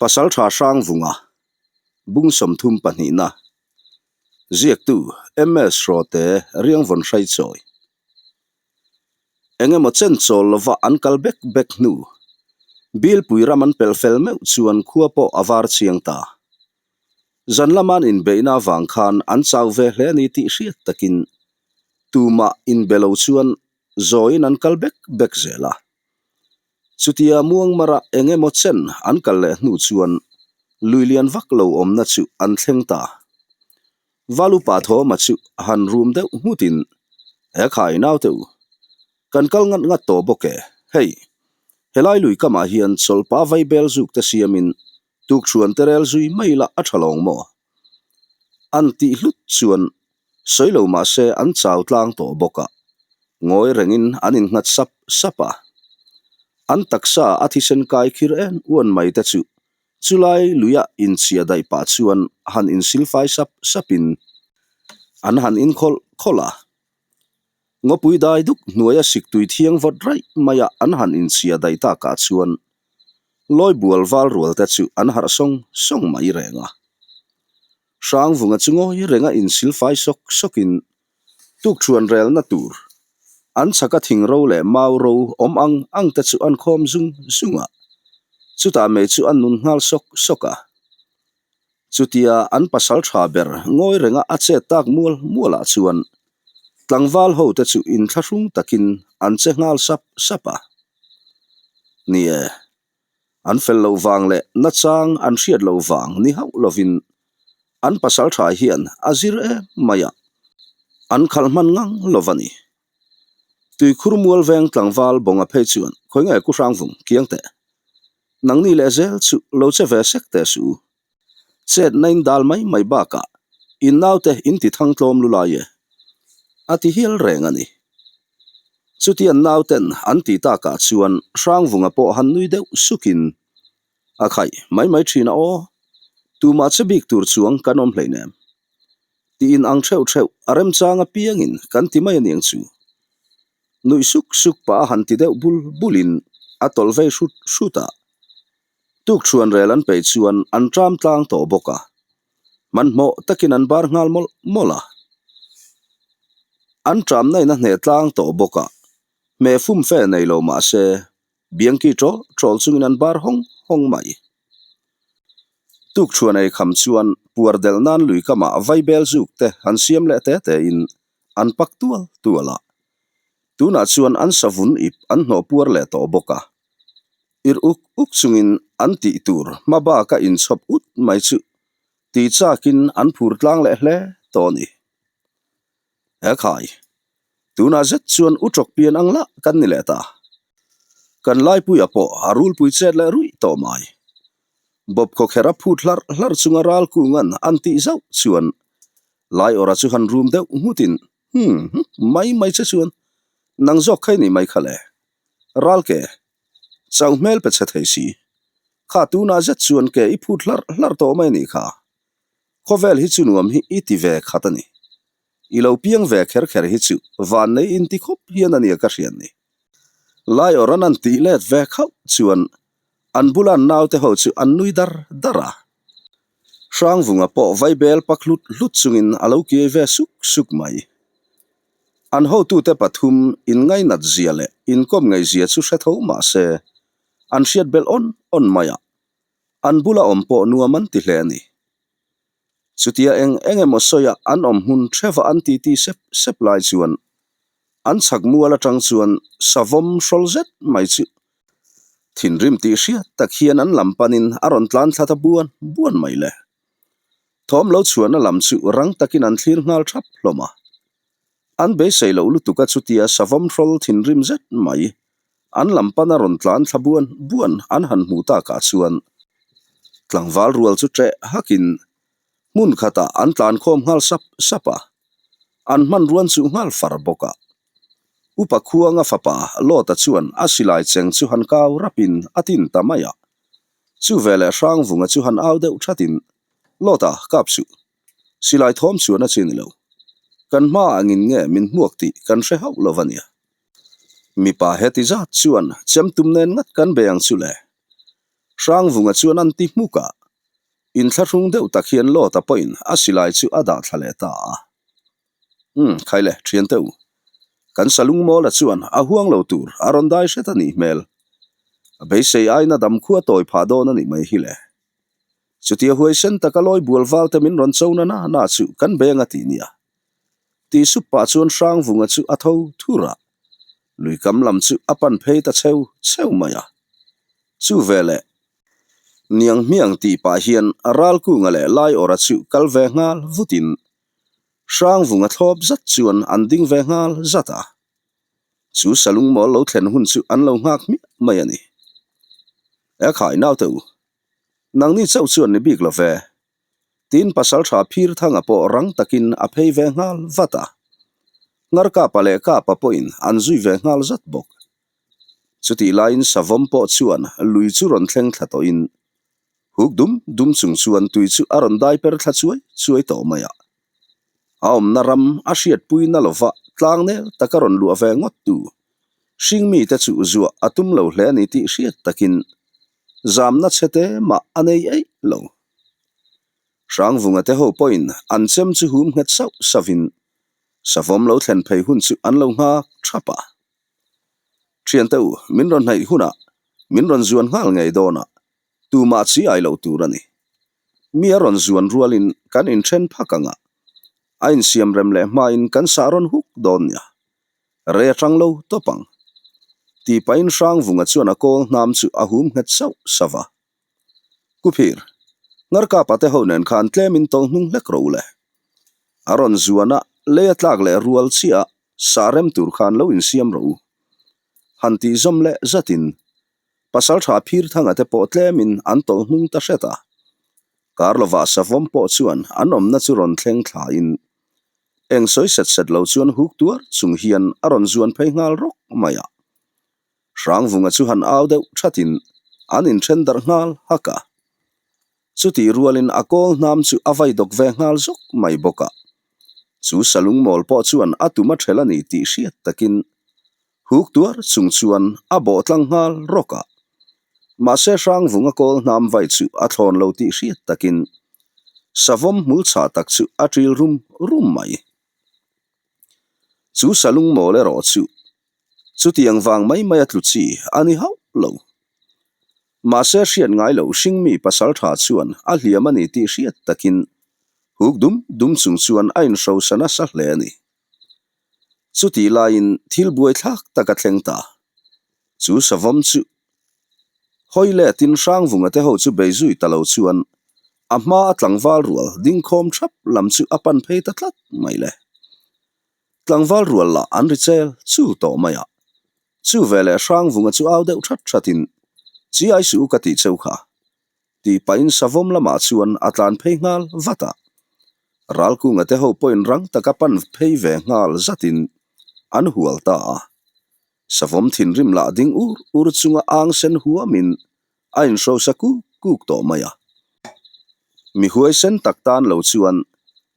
Pasaltha Hrangvunga, Bung 32 na, Ziaktu, MS Hrawte, Riangvawn Hraichawi. Eng emaw chen chawl lova an kal bek bek hnu, Bilpui ram an pelh fel meuh chuan khua pawh a var chiang ta. Zan lama an inbeihna avang khan an chau ve hle a ni tih hriat takin tumah inbe lo chuan zawiin an kal bek bek zel a. Chutia muangmara eng emaw chen an kal leh hnu chuan lui lian vak lo awmna chu an thleng ta. Valupa Thawma chu han rum deuh nghutin, He khai naute u, kan kal ngat ngat tawh bawk e, hei, helai lui kamah hian chawlhpa vaibel zuk te siamin tukṭhuan te rel zui mai la a ṭha lawng maw? An tih hlut chuan sawi lo mah se an chau tlang tawh bawk a, ngawi rengin an innghat sap sap a. An taksa a thisen kai khir en uan mai te chu Chulai luia inchhia daih pah chuan han insilfai sap sapin an han inkhawlh khawlh a. Ngawpui dai duk hnuaia siktui thiang vawt raih maia an han inchhia daih takah chuan lawi bual val rual te chu an harh sawng sawng mai reng a. Hrangvunga chu ngawi renga insilfai sawk sawkin Tukṭhuan relna tur an chhaka thing ro leh mau ro awm ang ang te chu an khawm zung zung a, chutah mei chu an nun nghal sawk sawk a. Chutia an pasal tha ber ngawi renga a chet tak mual mualah chuan tlangval ho te chu inthlahrung takin an che nghal sap sap a. Ni e, An fel loh vang leh nachang an hriat loh vang ni hauh lovin an pasal tha hian a zir em mai a, an khalh hman ngang lo va ni. Tuikhur mual veng tlangval bawnga phei chuan khawi nge ku hrangvung kiang teh. Nangni leh zel chu lo che ve sek teh suh u. Chet na in dal mai mai bakah in naute in ti thang tlawm lu lai e. A ti hial reng a ni. Chutiang nauten an ti takah chuan Hrangvunga pawh han nui deuh sukin a khaih mai mai thin a aw, tumah che bik tur chuang kan awm hleinem. Tiin ang theuh theuh a remchang apiangin kan ti mai aniang chu. Nuih suk suk pah a han ti deuh bul bulin a tawlh vei hrut hrut a. Tukṭhuan rel an peih chuan an ṭam tlang tawh bawk a, hmanhmawh takin an bar nghal mawlh mawlh a. An ṭamna in a hneh tlang tawh bawk a, hmeh fum fe nei lo mah se, biangki ṭawl ṭawl chungin an bar hawng hawng mai. Tukṭhuan ei kham chuan puar delh nan lui kamah vaibel zuk te han siam leh te tein an pak tual tual a. Tunah chuan an savun ip an hnawh puar leh tawh bawk a. Ir uk uk chungin an tih tur hma baka inchhawp ut mai chu ti chakin an phur tlang leh hle tawh a ni. He khai, tunah zet chuan u tawk pian ang lah kan ni leh ta. Kan laipuia pawh a rulpui chet leh ruih tawh mai. Bawp khawkherh a phut hlarh hlarh chunga ral kungan an tih zauh chuan lai awrah chu han rum deuh nghutin, Hmm, mai mai che chuan nang zawk kha i nih mai kha le. Ral ke, chau hmel pe chhe thei si. Kha tunah zet chuan ke i phut hlarh hlarh tawh mai nih kha. Khawvel hi chu nuam hi i ti ve khat a ni. I lo piang ve kher kher hi chu van nei in ti khawp hian a nia ka hriat ni. Lai awran an tih let ve khauh chuan an bula an naute ho chu an nui dar dar a. Hrangvunga pawh vaibel pak hlut hlut chungin a lo kiai ve suk suk mai. An hotute pathum inngainat zia leh inkawm ngei zia chu hre tho mah se, an hriat belh awn awn mai a, an bula awm pawh nuam an ti hle a ni. Chutia eng eng emaw sawiah an awm hmun theva an titi sep sep lai chuan an chhak mual atang chuan savawm hrawl zet mai chu thinrim tih hriat tak hian an lam panin a rawn tlan thla ta buan buan mai le. Thawm lo chhuahna lam chu rang takin an thlir nghal thap hlawm a. An beisei loh lutuk a chutia savawm hrawl thinrim zet mai an lam pana rawn tlan thla buan buan an han hmuh takah chuan tlangval rual chu ṭeh hakin hmun khatah an tlan khawm nghal sap sap a, an hmanruan chuh nghal far bawk a. Upa Khuanga fapa Lawta chuan a silai cheng chu han kau rapin a tin ta mai a. Chu veleh Hrangvunga chu han au deuh thatin, Lawta, kap suh. Silai thawm chuan a chi ni lo. Kan hma angin nge min hmuak tih kan hre hauh lo va nia. Mipa heti zat chuan chem tum nen ngat kan be ang chu le. Hrangvunga chuan an ti hmuk a, inthlahrung deuh tak hian Lawta pawhin a silai chu a dah thla leh ta a. Umm, khaile, thiante u. Kan Salungmawla chuan a huang lo tur a rawn dai hret a nih hmel. A beisei aina dam khua tawi phah dawn a nih mai hi le. Chutia huaisen taka lawi bual val te min rawn cho na na na chu kan beng a ti nia. Tih sup pah chuan Hrangvunga chu a tho thur a, luikam lam chu a pan phei ta cheu cheu mai a. Chu veleh niang hmiang tih pah hian Ralkunga leh Laiawrha chu kal ve nghal vutin Hrangvunga thlawp zat chuan an ding ve nghal zat a. Chu Salungmawl lo thlen hun chu an lo nghak hmiah mai a ni. Ekhai naute u, nangni chauh chuan ni bik lo ve. Tin Pasaltha Phirthanga pawh rang takin a phei ve nghal vat a. Ngarkapa leh Kapa pawhin an zui ve nghal zat bawk. Chutih laiin Savawm pawh chuan lui chu rawn thleng thla tawhin huk dum dum chung chuan tui chu a rawn dai per thla chuai chuai tawh mai a. A awmna ram a hriatpui na lova tlangnel taka rawn luah ve ngawt tu hringmite chu zuah a tum lo hle a ni tih hriat takin zamna chhe te mah a nei eih lo. Hrangvunga te ho pawhin an chem chu hum nghet sauh sauhin savawm lo thlen phei hun chu an lo nghak thap a. Thiante u, min rawn hnaih hunah min rawn zuan nghal ngei dawnah tumah chi ai loh tur a ni. Mi a rawn zuan rualin kan inthen phak ang a, a insiam rem leh hmain kan sah rawn huk dawn nia. Rei a tang lo tawp ang. Tih pahin Hrangvunga chuan a kawl hnam chu a hum nghet sauh sauh a. Kuphir, Ngarkapa te ho nen khan tlemin tawng hnung hlek rawh u le. A rawn zuan a, lei a tlak leh rual chiah a, sah rem tur khan lo insiam rawh u. Han tih zawm leh zatin Pasaltha Phirthanga te pawh tlemin an tawlh hnung ta hret a. Karlovah savawm pawh chuan an awmna chu rawn thleng thlain eng sawi set set lo chuan huk tuar chung hian a rawn zuan phei nghal rawk mai a. Hrangvunga chu han au deuh thatin an inthen darh nghal hak a. Chutih rualin a kawl hnam chu a vai dawk ve nghal zawk mai bawk a. Chu salungmawl pawh chuan a tum a ṭhel a ni tih hriat takin huk tuar chung chuan a bawh tlang nghal rawk a. Mahse Hrangvunga kawl hnam vai chu a thlawn lo tih hriat takin savawm hmul chhah tak chu a ṭil rum rum mai. Chu salungmawl erawh chu chutiang vang mai mai a tlu chi a ni hauh lo. Mahse hriat ngai loh hringmi pasal tha chuan a hliam a ni tih hriat takin huk dum dum chung chuan a inhrosa nasa hle a ni. Chutih laiin thil buaithlak tak a thleng ta. Chu savawm chu hawi letin Hrangvunga te ho chu bei zui ta lo chuan a hma a tlangval rual dingkhawm thap lam chu a pan phei ta tlat mai le. Tlangval rual lah an ri chel chu tawh mai a. Chu veleh Hrangvunga chu au deuh that thatin, Chi ai suh u ka tih cheu kha. Tih pahin savawm lamah chuan a tlan phei nghal vat a. Ralkunga te ho pawhin rang taka pan phei ve nghal zatin an hual ta a. Savawm thinrim lah ding ur ur chunga ang sen huamin a inhrosa kuk kuk tawh mai a. Mi huaisen tak tan lo chuan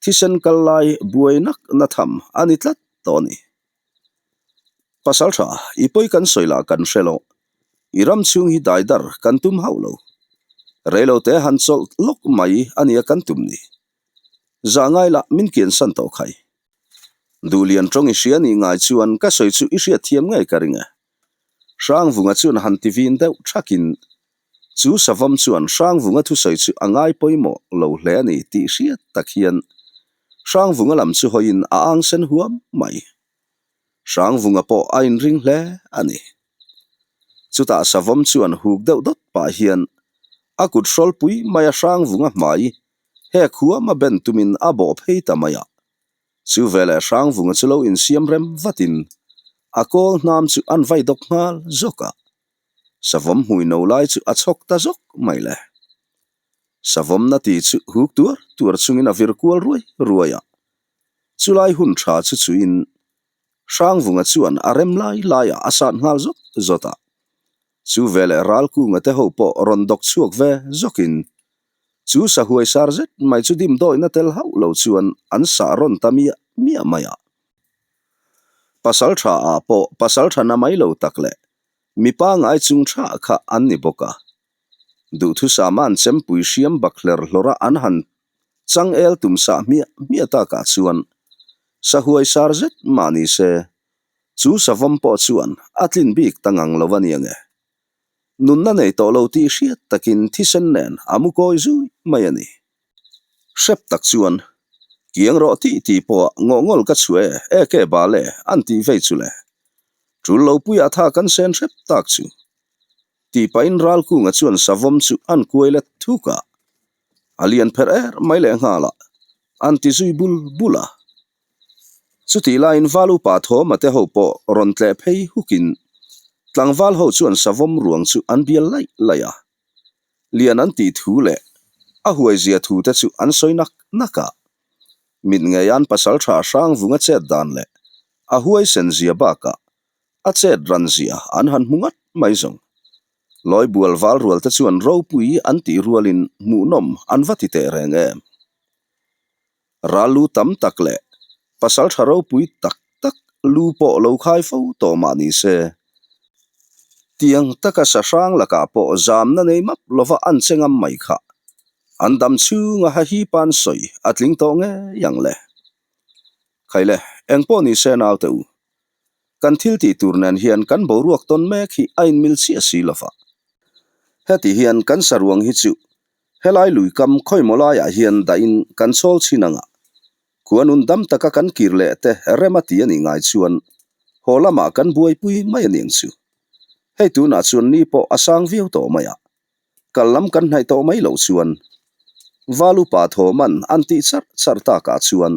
thisen kal lai buai nak na tham a ni tlat tawh a ni. Pasal tha, i pawi kan sawi lah kan hre lo. I ram chhung hi dai dar kan tum hauh lo. Reilote han chawlh lawk mai a nia kan tum ni. Zah ngai lah min kian san tawh khai. Duhlian tawng i hria nih ngai chuan ka sawi chu i hriat thiam ngei ka ring e. Hrangvunga chuan han ti vin deuh thakin chu savawm chuan Hrangvunga thusawi chu a ngai pawimawh lo hle a ni tih hriat tak hian Hrangvunga lam chu hawiin a ang sen huam mai. Hrangvunga pawh a inring hle a ni. Chutah savawm chuan huk deuh dawt pah hian a kut hrawlpui mai a Hrangvunga hmai hek huam a ben tumin a bawh phei ta mai a. Chu veleh Hrangvunga chu lo insiam rem vatin a kawl hnam chu an vai dawk nghal zawk a. Savawm hmui no lai chu a chhawk ta zawk mai le. Savawmna tih chu huk tuar tuar chungin a vir kual ruai ruai a. Chulai hun tha chu chuin Hrangvunga chuan a rem lai laiah a sat nghal zawt zawt a. Chu veleh Ralkunga te ho pawh rawn dawk chhuak ve zawkin chu sahuai sar zet mai chu dimdawihna tel hauh lo chuan an sah rawn ta miah miah mai a. Pasal tha ah pawh pasal tha na mai lo tak leh mipa ngai chung tha kha an ni bawk a. Duhthusama an chempui hriam bak hler hlawrh a an han changel tum sah hmiah hmiah takah chuan sahuai sar zet mah ni se, chu savawm pawh chuan a tlin bik ta ngang lo a ni ange. Nunna nei tawh lo tih hriat takin thisen nen a mu kawi zui mai a ni. Hrep tak chuan, Kiang rawh tih tih pawh ngawhngawl ka chhuah e, e ke bal e, an tih vei chu le. Tul lo puiah tha kan sen hrep tak chu. Tih pahin Ralkunga chuan savawm chu an kuai let thuk a, a lian pherh er mai leh nghal a, an ti zui bul bul a. Chutih laiin Val upa Thawma te ho pawh rawn tleh phei hukin tlangval ho chuan savawm ruang chu an bial laih laih a. Lian an tih thu leh a huaizia thu te chu an sawi nak nak a. Mit ngeian pasal tha Hrangvunga chet dan leh a huaisen zia bakah a chet ran zia an han hmu ngat mai zawng. Lawi bual val rual te chuan ropui an tih rualin hmuhnawm an va ti teh reng em. Ral lu tam tak leh pasal tha ropui tak tak lu pawh lo khai fo tawh mah ni se, tiang taka sa hrang lakah pawh zamna nei map lova an che ngam mai kha an dam chhunga hahipan sawi a tling tawh ngei ang le. Khaile, engpawh ni se naute u, kan thil tih tur nen hian kan boruak tawn mek hi a inmil chiah si lova. Heti hian kan saruang hi chu helai lui kam khawimaw laiah hian dahin kan chawl chhin ang a, khuanun dam taka kan kir leh te rem a ti a nih ngai chuan haw lamah kan buaipui mai a niang chu. Hei tunah chuan ni pawh a sang viau tawh mai a, kal lam kan hnaih tawh mai loh chuan Val upa thawman an tih charh charh takah chuan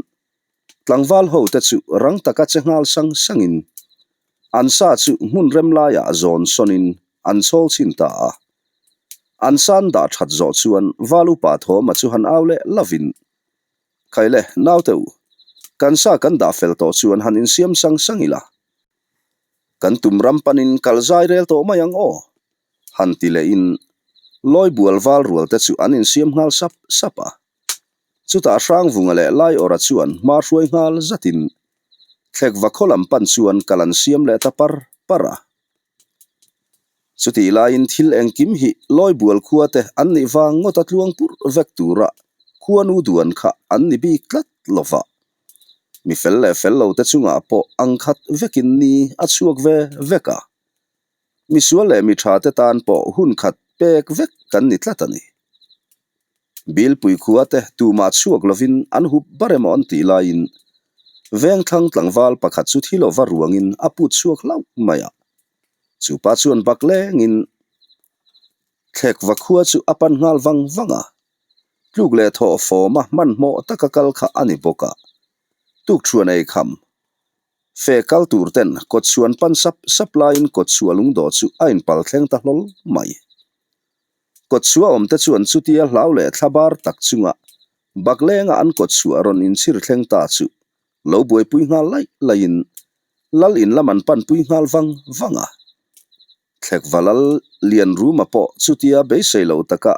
Tlangval ho te chu rang taka che nghal sang sangin an sa chu hmun rem laiah zawn sawnin an chawl chhin ta a. An san dah that zawh chuan Val upa Thawma chu han au leh lovin, Khaile, naute u, kan sa kan dah fel tawh chuan han insiam sang sang ila. Kan tum ram panin kal zai rel tawh mai ang aw, han ti lehin Lawi bual val rual te chu an insiam nghal sap sap a. Chutah Hrangvunga leh Laiawra chuan hma hruai nghal zatin Thlekva khaw lam pan chuan kal an siam leh ta par par a. Chutih laiin thil engkim hi Lawibual khua te an nih vang ngawta tluang purh vek tura khuanu duan kha an ni bik tlat lo va. Mi fel leh fel lo te chungah pawh ang khat vekin ni a chhuak ve vek a. Misual leh mi tha te tan pawh hun khat pek vek kan ni tlat a ni. Bilpui khua te tumah chhuak lovin an hup bar emaw an tih laiin Vengthlang tlangval pakhat chu thi lova ruangin a put chhuak hlauh mai a. Chupa chuan bak lengin Thlekva khua chu a pan nghal vang vang a. Tluk leh thawh fawma hmanhmawh taka kal kha a ni bawk a. Tukṭhuan ei kham fe kal tur ten kawtchhuan pan sap sap laiin kawtchhuah lungdawh chu a inpal thleng ta hlawl mai. Kawtchhuah awmte chuan chutia hlau leh thlabar tak chunga Baklenga an kawtchhuah rawn inchhir thleng ta chu lo buaipui nghal laih laihin Lal in lam an panpui nghal vang vang a. Thlekva Lal Lianruma pawh chutia beisei lo taka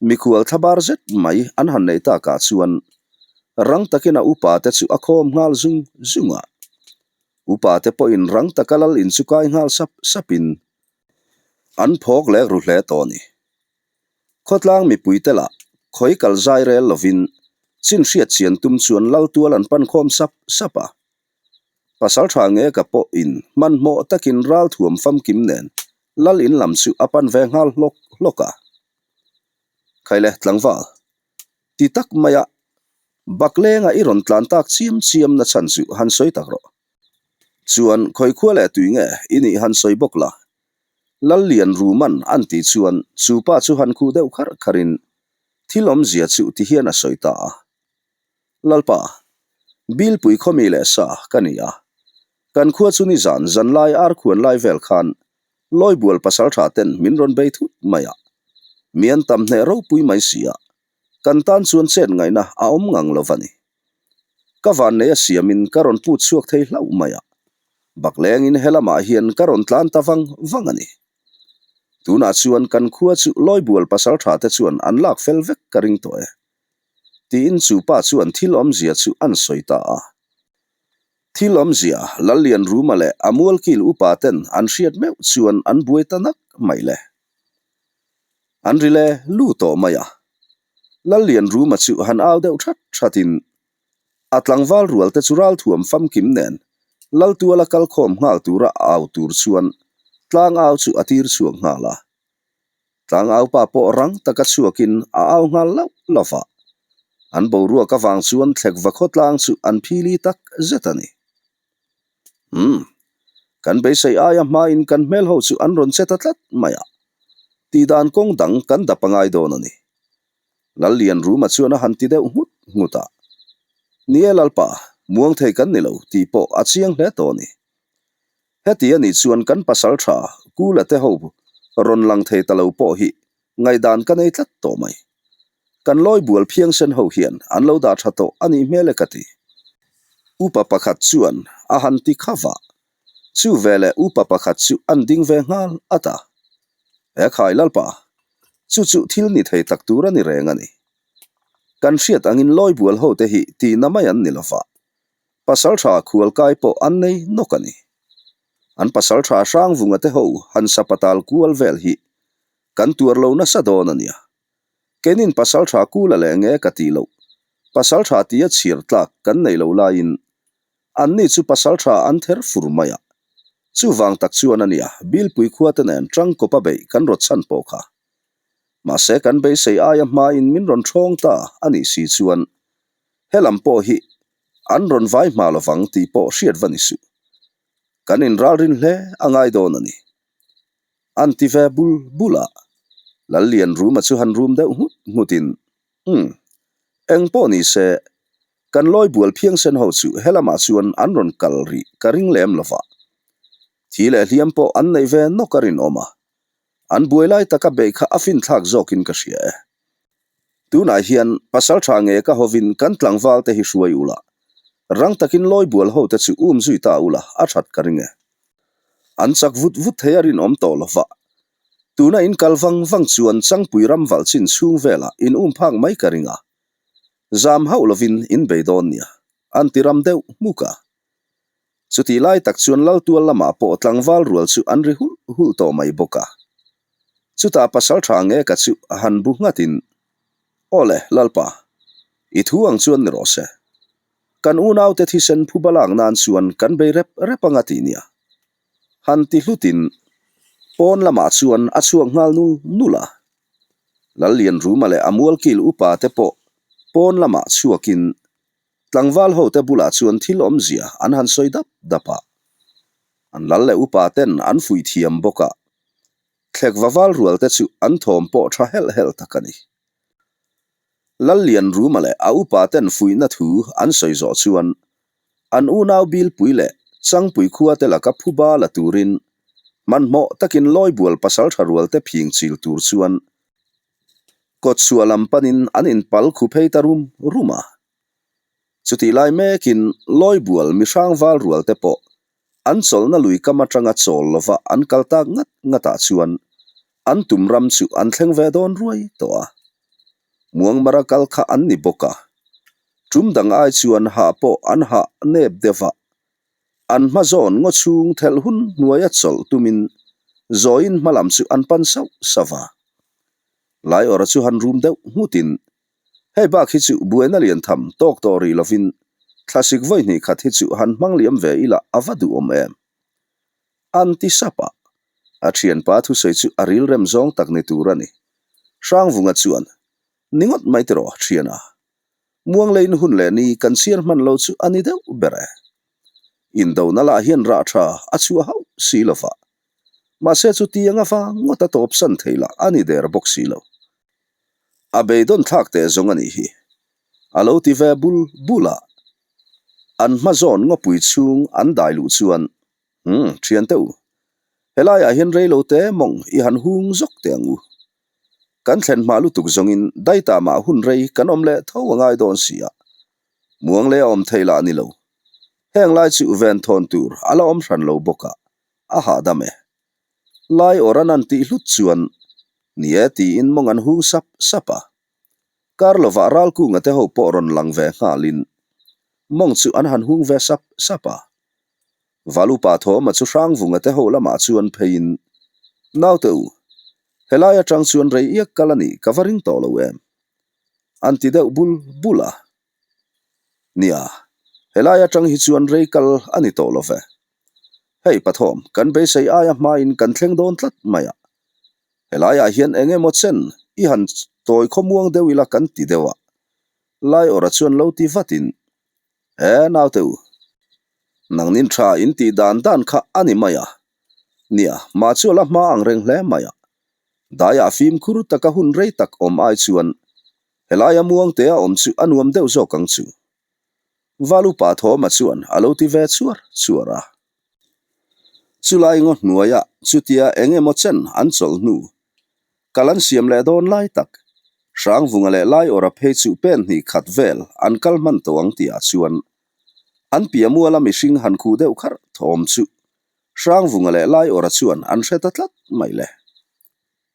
mikhual thlabar zet mai an han neih takah chuan rang takin a upa te chu a khawm nghal zung zung a. Upa te pawhin rang taka Lal in chu kai nghal sap sapin An phawk lek ru hle tawh a ni. Khawtlang mipuite lah khawi kal zai rel lovin chin hriat chian tum chuan lal tual an pan khawm sap sap a. Pasal tha nge ka pawh in hmanhmawh takin ral thuam famkim nen lal in lam chu a pan ve nghal hlawk hlawk a. Khaile tlangval, ti tak maia Baklenga i rawn tlan tak chiam chiam na chhan chu han sawi tak rawh. Chuan khawi khua leh tui nge i nih han sawi bawk la. Lallian Ruman an tih chuan chu pa chu han khuh deuh kharh kharhin thil awmzia chu ti hian a sawi ta a. Lalpa, Bilpui khawmi leh sa ka ni a. Kan khua chu nizan zanlai arkhuan lai vel khan Lawibual pasaltha ten min rawn bei thut mai a. Mi an tam hneh ropui mai si a. Kan tan chuan chet ngaihna a awm ngang lo va ni. Ka vannei a siamin ka rawn put chhuak thei hlauh mai a, baklengin helamah hian ka rawn tlan ta vang vang a ni. Tunah chuan kan khua chu Lawibual pasaltha te chuan an lak fel vek ka ring tawh e. Tiin chu pa chuan thil awmzia chu an sawi ta a. Thil awmzia Lallian Ruma leh a mualkil upa ten an hriat meuh chuan an buai ta nak mai le. An ri le lu tawh mai a. Lallianruma chu han au deuh that thatin a tlangval rual te chu ralthuam famkim nen Laltuala kalkhawm nghal tura au tur chuan tlangau chu a tir chhuak nghal a. Tlangaupa pawh rang taka chhuakin a au nghal lauh lauh a. An boruak avang chuan thlekva khawtlang chu an phili tak zet a ni. Umm, kan beisei aia hmain kan hmel ho chu an rawn che ta tlat mai a, tihdan kawng dang kan dap a ngai dawn a ni. Lallianruma chuan a han ti deuh nghut nghut a. Ni e Lalpa, muang thei kan ni lo tih pawh a chiang hle tawh a ni. Heti a nih chuan kan pasal tha Kula te ho rawn lang thei ta lo pawh hi ngaihdan ka nei tlat tawh mai. Kan lawi bual phiangsen ho hian an lo dah tha tawh a nih hmel e ka ti. Upa pakhat chuan a han ti kha vah. Chu veleh upa pakhat chu an ding ve nghal at a. He khai Lalpa, chu chu thil ni thei tak tur a ni reng a ni. Kan hriat angin lawi bual ho te hi tihna mai an ni lova. Pasaltha khualkai pawh an nei nawk a ni. An pasaltha Hrangvunga te ho han sapatal kual vel hi kan tuar lo nasa dawn a nia. Keinin pasaltha kula leh nge ka tih loh, pasaltha tia chhir tlak kan nei lo laiin anni chu pasaltha an ther fur mai a. Chuvang tak chuan a nia Bilpui khua te nen tangkawpa beih kan rawt chhan pawh kha. Mahse kan beisei aia hmain min rawn thawng ta a nih si chuan helam pawh hi an rawn vai hma lovang tih pawh hriat va ni suh. Kan inralrin hle a ngai dawn a ni. An ti ve bul bul a, Lallianruma chu han rum deuh nghut nghutin, Umm, eng pawh ni se, kan lawi bual phiangsen ho chu helamah chuan an rawn kal rih ka ring lem lova. Thi leh hliam pawh an neih ve nawk a rinawm a, an buai lai taka beih kha a finthlak zawkin ka hria e. Tunah hian pasal tha nge ka hovin kan tlangval te hi hruai ula, rang takin lawi bual ho te chu um zui ta ula a that ka ring e. An chak vut vut thei a rinawm tawh lova, tuna in kal vang vang chuan Changpui ram valh chin chhung velah in um phak mai ka ring a, zam hauh lovin in bei dawn nia, an ti ram deuh hmuk a. Chutih lai tak chuan Laltual lamah pawh tlangval rual chu an ri hulh hulh tawh mai bawk a. Chutah pasal tha nge ka chu a han bu nghatin, Aw le, Lalpa, i thu ang chuan ni rawh se. Kan unaute thisen phuba lak nan chuan kan bei rep rep anga tih nia. Han ti hlutin pawn lamah chuan a chhuak nghal nul nul a. Lallianruma leh a mualkil upa te pawh pawn lamah chhuakin Tlangval hote bulah chuan thil awmzia an han sawi dap dap a. An lal leh upa ten an fuih thiam bawk a, thlek va val rual te chu an thawm pawh tha helh helh tak a ni. Lallianruma leh a upa ten fuihna thu an sawi zawh chuan an unau Bilpui leh Changpui khua te laka phuba la turin hmanhmawh takin Lawibual pasaltha rual te phing chil tur chuan Kawtchhuah lam panin an inpal khu phei ta rum rum a. Chutih lai mekin Lawibual mihrang val rual te pawh an chawlhna lui kam atanga chawl lova an kal tak ngat ngatah chuan an tum ram chu an thleng ve dawn ruai tawh a. Muangmara kal kha an ni bawk a. Tum dang ai chuan hah pawh an hah nep deuh a. An hma zawn ngaw chhung thelh hun hnuaia chawlh tumin zawiin hma lam chu an pan sauh sauh a. Laiawra chu han rum deuh nghutin, Hei bak hi chu buaina lian tham tawk tawh rih lovin thlasik vawi hnih khat hi chu han hmang liam ve ila a va duhawm em? An ti sap a. A thianpa thusawi chu a rilrem zawng tak ni tur a ni. Hrangvunga chuan, Ni ngawt mai tiraw, thiana. Muangleiin hun leh ni kan chhiar hman lo chu a ni deuh ber e. Indona lah hian rah tha a chhuah hauh si lo va. Mahse chutiang avang ngawt a tawpsan thei lah a ni der bawk si lo. A beidawn thlak teh zawng a nih hi. A lo ti ve bul bul a. An hma zawn ngawpui chhung an dai luh chuan, Umm, thian teh u. Helaiah hian reilo te mawng i han hung zawk teh ang u. Kan thlen hma lutuk zawngin daitamah hun rei kan awm leh tho a ngai dawn si a. Muang leh a awm thei lah a ni lo. Heng lai chu venthawn tur a la awm hran lo bawk a, a hahdam e. Lai awran an tih hlut chuan ni e tiin mawng an hung sap sap a. Kar lovah Ralkunga te ho pawh rawn lang ve nghalin mawng chu an han hung ve sap sap a. Valupa Thawma chu Hrangvunga te ho lamah chuan pheiin, Naute u, Helai atang chuan rei iak kal a nih ka va ring tawh lo em? An ti deuh bul bul a. Nia, helai atang hi chuan rei kal a ni tawh lo ve. Hei Pathawm, kan beisei aia hmain kan thleng dawn tlat mai a. Helaiah hian eng emaw chen i han tawi khawmuang deuh ila kan ti deuh a. Laiawrha chuan lo ti vatin, E naute u, nangnin tha in tih dan dan kha a ni mai a. Nia, mah chu a la hma ang reng hle mai a. Daiah fimkhur taka hun rei tak awm ai chuan helaia muangtea awm chu a nuam deuh zawk ang chu. Valupa Thawma chuan a lo ti ve chuar chuar a. Chulai ngaw hnuaiah chutia eng emaw chen an chawlh hnu kal an siam leh dawn lai tak, Hrangvunga leh Laiawrha phei chu pen hnih khat vel an kal hman tawh ang tihah chuan an piah muala mihring han khuh deuh kharh thawm chu Hrangvunga leh Laiawrha chuan an hre ta tlat mai le.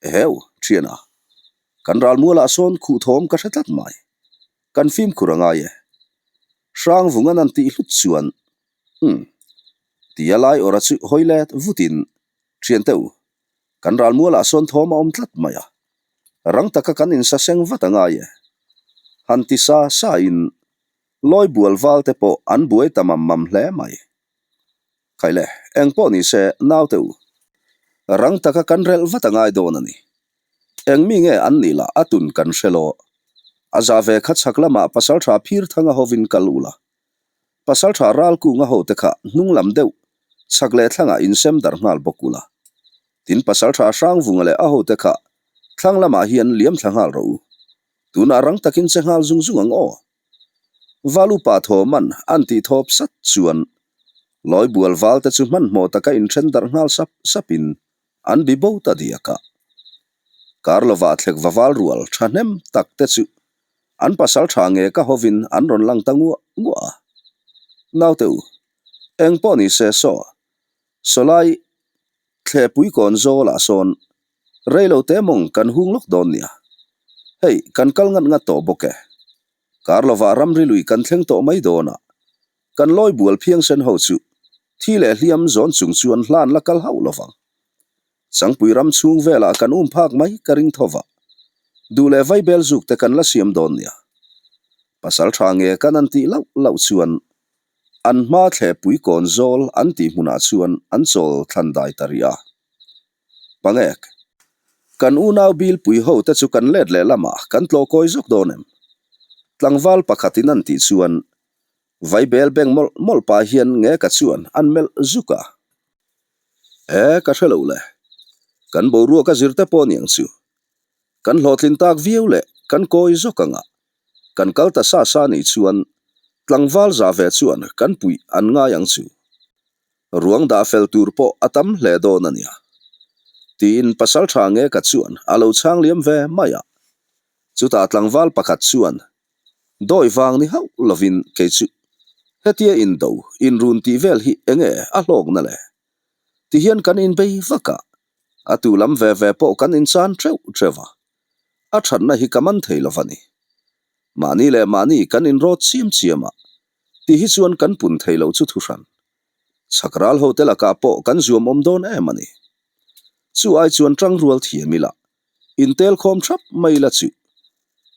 Eheu, thiana, kan ral mualah sawn khuh thawm ka hre tlat mai. Kan fimkhur a ngai e. Hrangvunga'n an tih hlut chuan, Umm. Tia Laiawrha chu hawi let vutin, Thiante u, kan ral mualah sawn thawm a awm tlat mai a. Rang taka kan insaseng vat a ngai e. Han ti sa sa in, lawi bual val te pawh an buai ta mam mam hle mai. Khaile, eng pawh ni se, naute u. Rang taka kan relh vat a ngai dawn a ni. Eng mi nge an nih lah a tun kan hre lo. A za ve kha chhak lamah pasaltha phir thanga hovin kal u la. Pasaltha ral kunga hote kha hnung lam deuh chhak leh thlangah insem darh nghal bawk u la. Tin pasaltha Hrangvunga leh a hote kha thlang lamah hian liam thla nghal rawh u. Tunah rang takin che nghal zung zung ang aw. Valupa Thawman an tih thawp sat chuan Lawi bual val te chu hmanhmawh taka inthen darh nghal sap sapin an bi bo ta diak a. Kar lovah thlek va val rual thahnem tak te chu an pasal tha nge ka hovin an rawn lang ta nguah nguah a. Naute u, eng pawh ni se saw, sawlai thlepui kawn zawlah sawn reilo te mawng kan hung lawk dawn nia. Hei, kan kal ngat ngat tawh bawk e. Kar lovah ramri lui kan thleng tawh mai dawn a, kan lawi bual phiangsen ho chu thi leh hliam zawn chung chuan hlan la kal hauh lovang. Changpui ram chhung velah kan um phak mai ka ring tho va, duh leh vaibel zuk te kan la siam dawn nia. Pasal tha nge kan an tih lauh lauh chuan an hma thlepui kawn zawl an tih hmunah chuan an chawl thlan dai ta rih a. Pangek, kan unau bilpui ho te chu kan let leh lamah kan tlawh kawi zawk dawn em? Tlangval pakhatin an tih chuan vaibel beng mawlh mawlh pah hian nge ka chuan an melh zuk a. E, ka hre lo le. Kan boruak a zir te pawh niang chu. Kan hlawhtlin tak viau leh kan kawi zawk anga kan kal ta sa sa nih chuan tlangval za ve chuan kan puih an ngai ang chu. Ruang dah fel tur pawh a tam hle dawn a nia. Tiin pasal tha nge ka chuan a lo chhang liam ve mai a. Chutah tlangval pakhat chuan dawi vang ni hauh lovin kei chu hetia indo inrun tih vel hi enge a hlawkna le? Tihian kan inbei vak a, a tu lam ve ve pawh kan inchan teuh teuh a, a thatna hi ka man thei lo va ni. Mahni leh mahni kan inrawt chiam chiam a, ti hi chuan kan pun thei lo chu thuhran. Chhak ral hote lakah pawh kan zuam awm dawn em a ni. Chu ai chuan tangrual thiam ila, intel khawm thap mai la chu.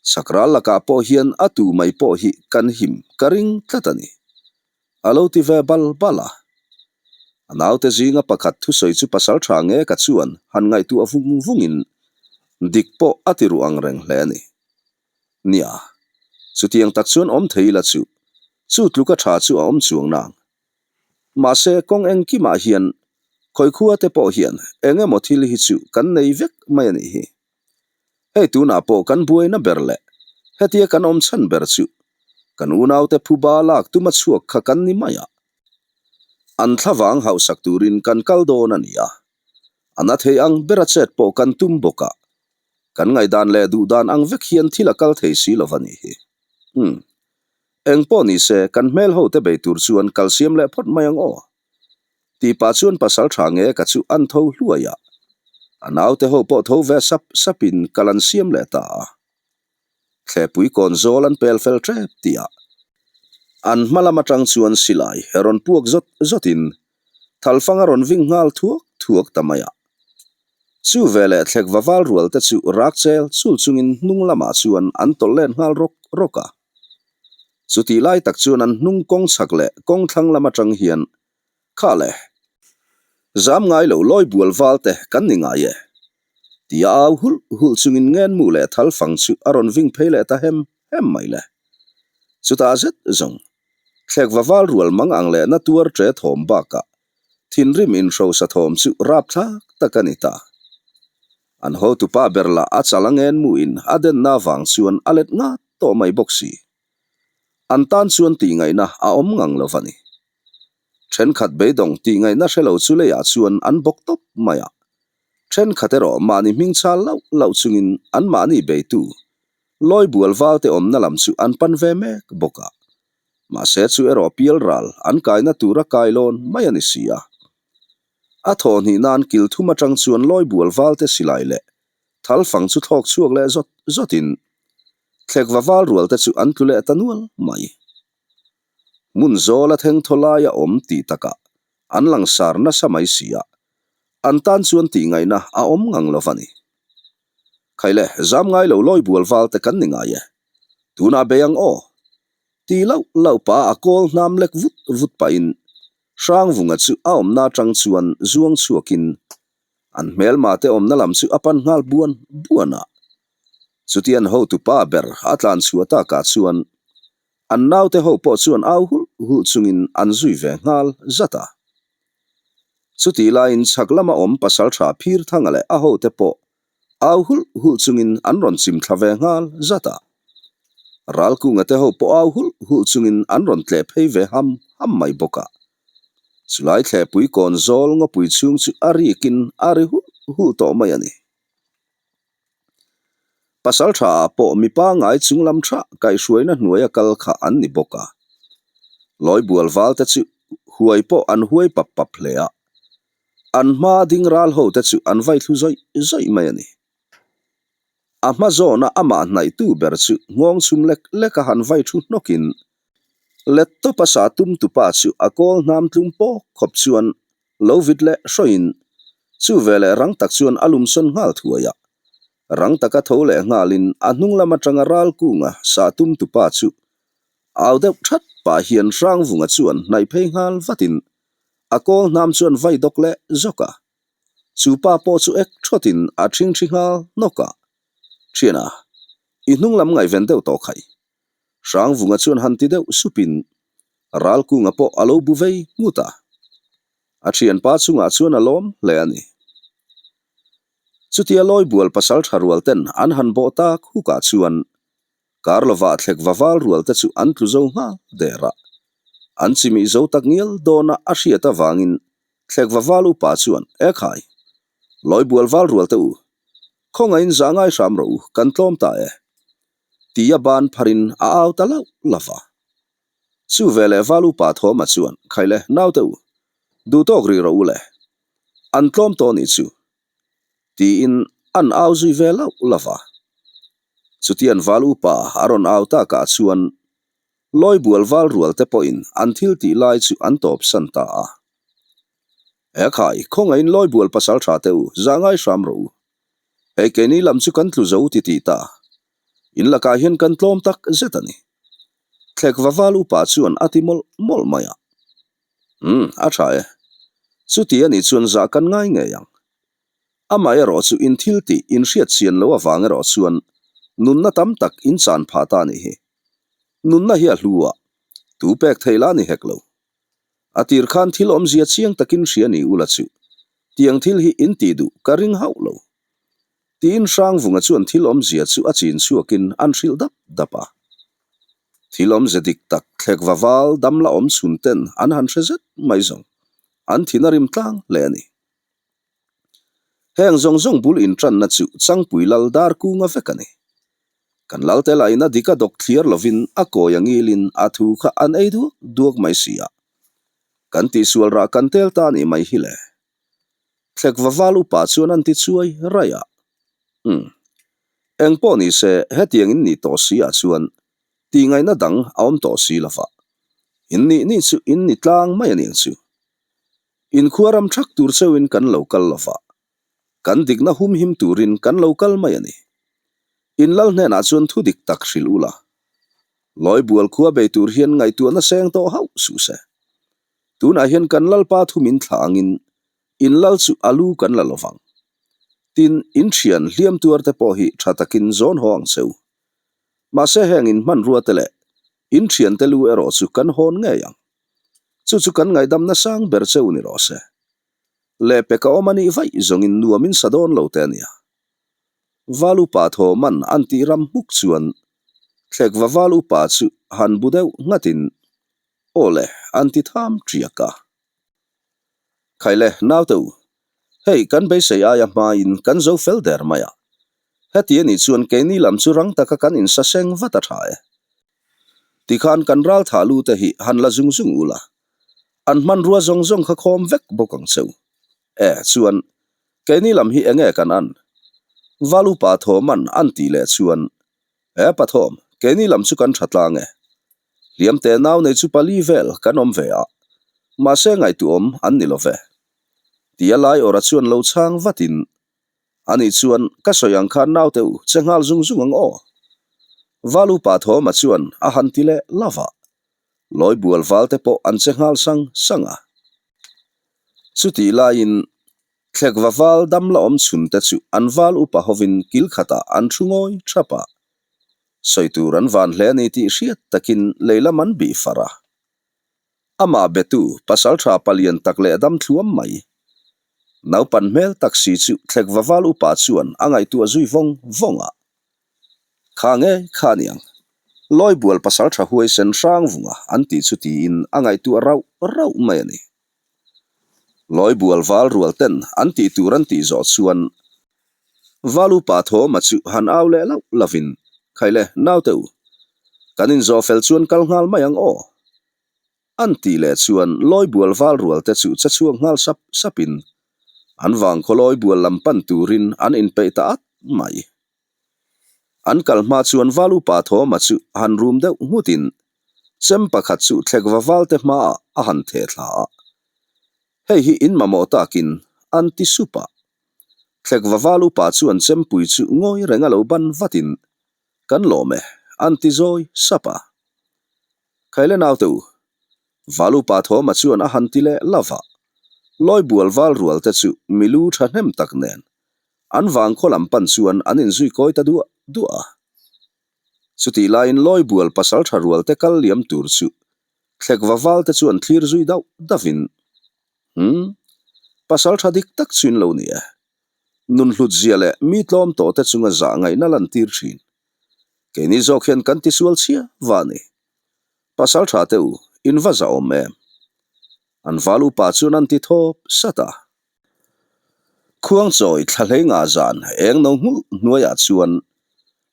Chhak ral lakah pawh hian a tu mai pawh hi kan him ka ring tlat a ni. A lo ti ve bal bal a. A naute zinga pakhat thusawi chu pasal tha nge ka chuan han ngaihtuah vung vungin dik pawh a ti ruh ang reng hle a ni. Nia, chutiang tak chuan awm thei ila chu, chu tluka tha chu a awm chuang nang. Mahse, kawng engkimah hian khawikhua te pawh hian eng emaw thil hi chu kan nei vek mai a nih hi. Hei tunah pawh kan buaina ber leh hetia kan awm chhan ber chu kan unaute phuba lak tuma chhuak kha kan ni mai a. An thlavang hausak turin kan kal dawn a ni a, a na thei ang bera chet pawh kan tum bawk a, Kan ngaihdan leh duhdan ang vek hian thil a kal thei si lo va nih hi. Umm. Eng pawh ni se, kan hmel ho te bei tur chuan kal siam leh phawt mai ang aw. Tih pah chuan pasal tha nge ka chu an tho hluai a. A naute ho pawh tho ve sap sapin kal an siam leh ta a. Thlepui kawn zawl an pel fel tep tih ah an hma lam atang chuan silai rawn puak zawt zawtin thalfang a rawn ving nghal thuak thuak ta mai a. Chu veleh thlek va val rual te chu rak chel chul chungin hnung lamah chuan an tawlh let nghal rawk rawk a. Chutih lai tak chuan an hnung kawng chhak leh kawng thlang lam atang hian Kha le, zam ngai lo lawi bual val te kan ni ngai e, tia au hulh hulh chungin ngenmu leh thal fang chu a rawn ving phei leh ta hem hem mai le. Chutah zet zawng, thlek va val rual mang ang leh na tuar ṭe thawm bakah thinrim inhrosa thawm chu rapthlak tak a ni ta. An hotupa ber lah a chal a ngenmuin a denna vang chuan a let ngat tawh mai bawk si. An tan chuan tihngaihna a awm ngang lo va ni. Thenkhat beidawng tihngaihna hre lo chu leiah chuan an bawk tawp mai a. Thenkhat erawh mahni hming chal lauh lauh chungin anmahni beitu lawi bual valte awmna lam chu an pan ve mek bawk a. Mahse chu erawh pial ral an kaina tura kailawn mai a ni si a. A thawh hnih nan kil thum atang chuan lawi bual valte silai leh thal fang chu thlawk chhuak leh zawt zawtin thlek va val rual te chu an tlu leh ta nual mai. Hmun zawl a theng thaw lai a awm tih takah an langsar nasa mai si a, an tan chuan tih ngaihna a awm ngang lo va ni. Khaile, zam ngai lo lawi bual val te kan ni ngai e. Tunah bei ang aw. Ti lauh lauh pah a kawl hnam lek vut vut pahin Hrangvunga chu a awmna atang chuan zuang chhuakin an hmelma te awmna lam chu a pan nghal buan buan a. Chutian hotupa ber a tlan chhuah takah chuan an naute ho pawh chuan au hulh hulh chungin an zui ve nghal zat a. Chutih laiin chhak lama awm pasaltha Phirthanga leh a hote pawh au hulh hulh chungin an rawn chim thla ve nghal zat a. Ralkunga te ho pawh au hulh hulh chungin an rawn tleh phei ve ham ham mai bawk a. Chulai thlehpui kawn zawl ngawpui chhung chu a rikin a ri hulh hulh tawh mai a ni. Pasaltha ah pawh mi pangngai chung lam tha kaihhruaina hnuaia kal kha an ni bawk a. Lawibual val te chu huai pawh an huai pap pap hle a. An hma ding ral ho te chu an vai thlu zawih zawih mai a ni. A hma zawna amah hnaihtu ber chu nghawng chhum lek lek a han vai thu hnawkin let tawp a sa tum tupa chu a kawl hnam tlum pawk khawp chuan lo vit leh hrawiin chu veleh rang tak chuan a lumsawn nghal thuai a. Rang taka tho leh nghalin a hnung lam atanga ral kunga sah tum tupa chu au deuh that pah hian Hrangvunga chuan hnaih phei nghal vatin a kawl hnam chuan vai dawk leh zawk a. Chu pa pawh chu ek thawtin a thingthi nghal hnawk a. Thiana, i hnung lam ngaihven deuh tawh khaih. Hrangvunga chuan han ti deuh supin Ralkunga pawh a lo bu vei nghut a. A thianpa chungah chuan a lawm hle a ni. Chutia Lawibual pasal tha rual ten an han bawh tak hukah chuan kar lovah thlek va val rual te chu an tlu zo nghal der a. An chimih zo tak ngial dawna a hriat avangin thlek va val upa chuan, Ekhai! Lawibual val rual te u, khawngaihin zah ngai hram rawh u, kan tlawm ta e. Tia ban pharin a au ta lauh lauh va. Chu veleh val upa Thawma chuan, Khaile, naute u, duh tawk rih rawh u le. An tlawm tawh nih chu. Tiin an au zui ve lauh lauh va. Chutian val upa a rawn au takah chuan Lawibual val rual te pawhin an thil tih lai chu an tawpsan ta a. Ekhai, khawngaihin Lawibual pasal tha te u, zah ngai hram rawh u. Hei keini lam chu kan tlu zo ti tih ta. In lakah hian kan tlawm tak zet a ni. Thlek va val upa chuan a ti mawlh mawlh mai a. Umm, a tha e. Chuti a nih chuan zah kan ngai ngei ang. Amah erawh chu in thil tih in hriat chian loh avang erawh chuan nunna tam tak in chan phah ta a nih hi. Nunna hi a hlu a, tu pek theih lah a ni hek lo. A tir khan thil awmzia chiang takin hria ni ula chu tiang thil hi in tih duh ka ring hauh lo. Tiin Hrangvunga chuan thil awmzia chu a chin chhuakin an hrilh dap dap a. Thil awmze dik tak thlek va val dam la awm chhun ten an han hre zet mai zawng an thin a rim tlang hle a ni. Heng zawng zawng bul intanna chu Changpui Lal dar kunga vek a ni. Kan Lalte lain a dik a dawk thliar lovin a kawi a ngilin a thu kha an ei duak duak mai si a. Kan tihsual rah kan tel ta nih mai hi le. Thlek va val upa chuan an ti chuai raih a. Umm. Eng pawh ni se hetiang in nih tawh si ah chuan tihngaihna dang a awm tawh si lova. In nih nih chu in ni tlang mai a niang chu. Inkhua ram thak tur cheuhin kan lo kal lo va. Kan dikna humhim turin kan lo kal mai a ni. In lal hnenah chuan thu dik tak hrilh ula. Lawibual khua bei tur hian ngaihtuahna seng tawh hauh suh se. Tunah hian kan lalpa thu min thlah angin in lal chu a lu kan la lovang. Tin, in thian hliam tuar te pawh hi tha takin zawn haw ang che u. Mahse heng in hmanrua te leh in thian te lu erawh chu kan hawn ngei ang. Chu chu kan ngaihdamna sang ber che u ni rawh se. Lehpek a awm a nih vaih zawngin nuam in sa dawn lo te a nia. Val upa thaw man an tih ram hmuk chuan Thlekva val upa chu han bu deuh nghatin Aw le, an ti tham ṭiak a. Khaile, naute u, hei kan beisei aia hmain kan zo fel der mai a. Heti a nih chuan keini lam chu rang taka kan insaseng vat a ṭha e. Tikhan kan ral thah lu te hi han la zung zung ula, an hmanrua zawng zawng kha khawm vek bawk ang che u. E, chuan keini lam hi enge kan an? Val upa Thawman an tih leh chuan, E Pathawm, keini lam chu kan ṭha tlang e. Hliamte nau nei chu pali vel kan awm ve a, mahse ngaihtuahawm an ni lo ve. Tia lai awra chuan lo chhang vatin, Ani chuan, Ka sawi ang khan naute u, che nghal zung zung ang aw. Val upa Thawma chuan a han ti leh love a, lawi bual val te pawh an che nghal sang sang a. Chutih laiin Thlekva val dam la awm chhun te chu an val upa hovin kil khatah an thu ngawi thap a. Sawi tur an van hle a ni tih hriat takin lei lam an bih far a. Amah betu pasaltha palian tak leh dam thluam mai. Naupan hmel tak si chu Thlekva val upa chuan a ngaihtuah zui vawng vawng a. Kha nge kha aniang. Lawibual pasaltha huaisen hrang vunga an tih chu tiin a ngaihtuah rauh rauh mai a ni. Lawibual val rual ten an tih tur an tih zawh chuan Val upa Thawma chu han au leh lauh lovin, Khaile, naute u, kan inzawh fel chuan kal nghal mai ang aw. An tih leh chuan Lawibual val rual te chu che chhuak nghal sap sapin an vangkhaw Lawibual lam pan turin an inpeih ta at mai. An kal hma chuan Val upa Thawma chu han rum deuh nghutin chem pakhat chu Thlekva valte hmaah a han theh thla a. Hei hi in mamawh takin an ti sup a. Thlekva val upa chuan chempui chu ngawi reng a lo ban vatin, Kan lawm e, an ti zawi sap a. Khaile naute u, val upa Thawma chuan a han ti leh lova. Lawibual val rual te chu milu thahnem tak nen an vangkhaw lam pan chuan an inzui kawi ta duah duah a. Chutih laiin Lawibual pasal tha rual te kal liam tur chu Thlekva val te chuan thlir zui dauh dauhin, Umm, pasal tha dik tak chu in lo ni e. Nun hlut zia leh mi tlawm tawh te chunga zah ngaihna lantir thin. Keini zawk hian kan tisual chhia va a ni. Pasal tha te u, in va zahawm em? An val upa chuan an ti thawp sat a. Khuangchawi thlahlei nga zan eng no nghulh hnuaiah chuan